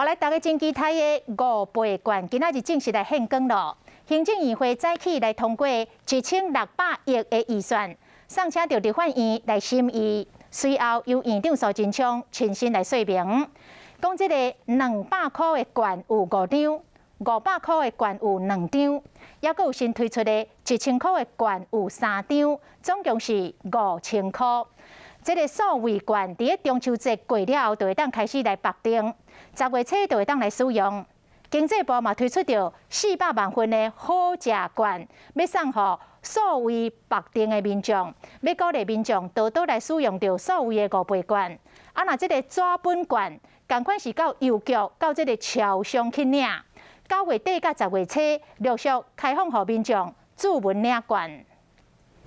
好來，大家真期待的五倍券，今仔日正式來獻光囉。行政院會早起來通過1600億的預算，送請著立法院來審議。隨後由院長蘇貞昌親身來說明，講這个200箍的券有五張，500箍的券有兩張，猶閣有新推出的1000箍的券有三張，總共是5000箍。這个數位券佇咧中秋節過了後，就會當開始來綁定，10月初就會當來使用。經濟部嘛推出著400萬份的好食券，欲送予數位綁定的民眾，欲鼓勵民眾多多來使用著數位的五倍券。啊，若這个紙本券，仝款是到郵局、到這个超商去領。9月底到10月初，陸續開放予民眾注文領券。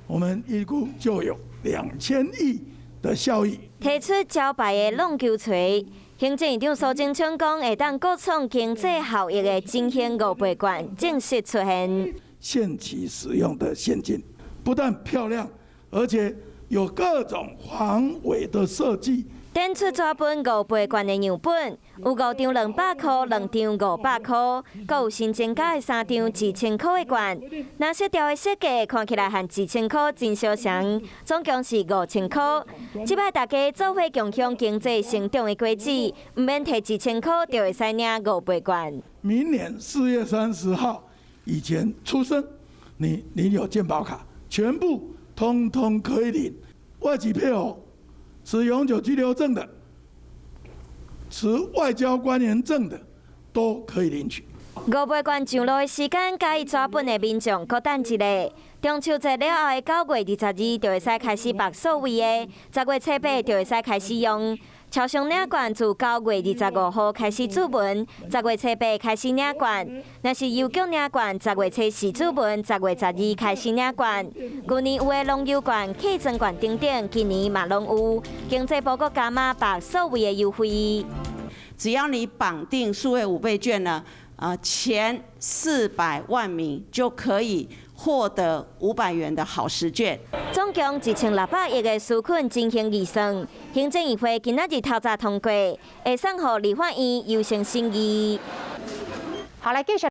我們預估就有2000億的效益。提出招牌的挵球槌，行政院長蘇貞昌講，會當閣創經濟效益的振興五倍券正式出現。限期使用的現金，不但漂亮，而且有各種防偽的設計。展出紙本五倍券的樣本，有五張200箍，兩張500箍，閣有新增加的三張1000箍的券。藍色調的設計看起來和1000箍真相像，總共是5000箍。這擺大家做伙共享經濟成長的果子，毋免提1000箍就會使領五倍券。明年4月30號以前出生，你有健保卡，全部通通可以領。外籍配偶，持永久居留證的，持外交官員證的，都可以領取。五倍券上路的時間，佮意紙本的民眾閣等一下。中秋節了後的9月22就會使開始綁數位的，10月初8就會使開始用。超商領券自9月25號開始注文，10月初8開始領券。若是郵局領券，10月初4注文，10月12開始領券。舊年有的農遊券、客莊券等等，今年嘛攏有。經濟部閣加碼綁數位的優惠。只要你綁定數位五倍券呢，前400萬名就可以獲得500元的好食券。總共1600億的紓困振興預算，行政院會今仔日透早通過，會送予立法院優先審議。好，來繼續。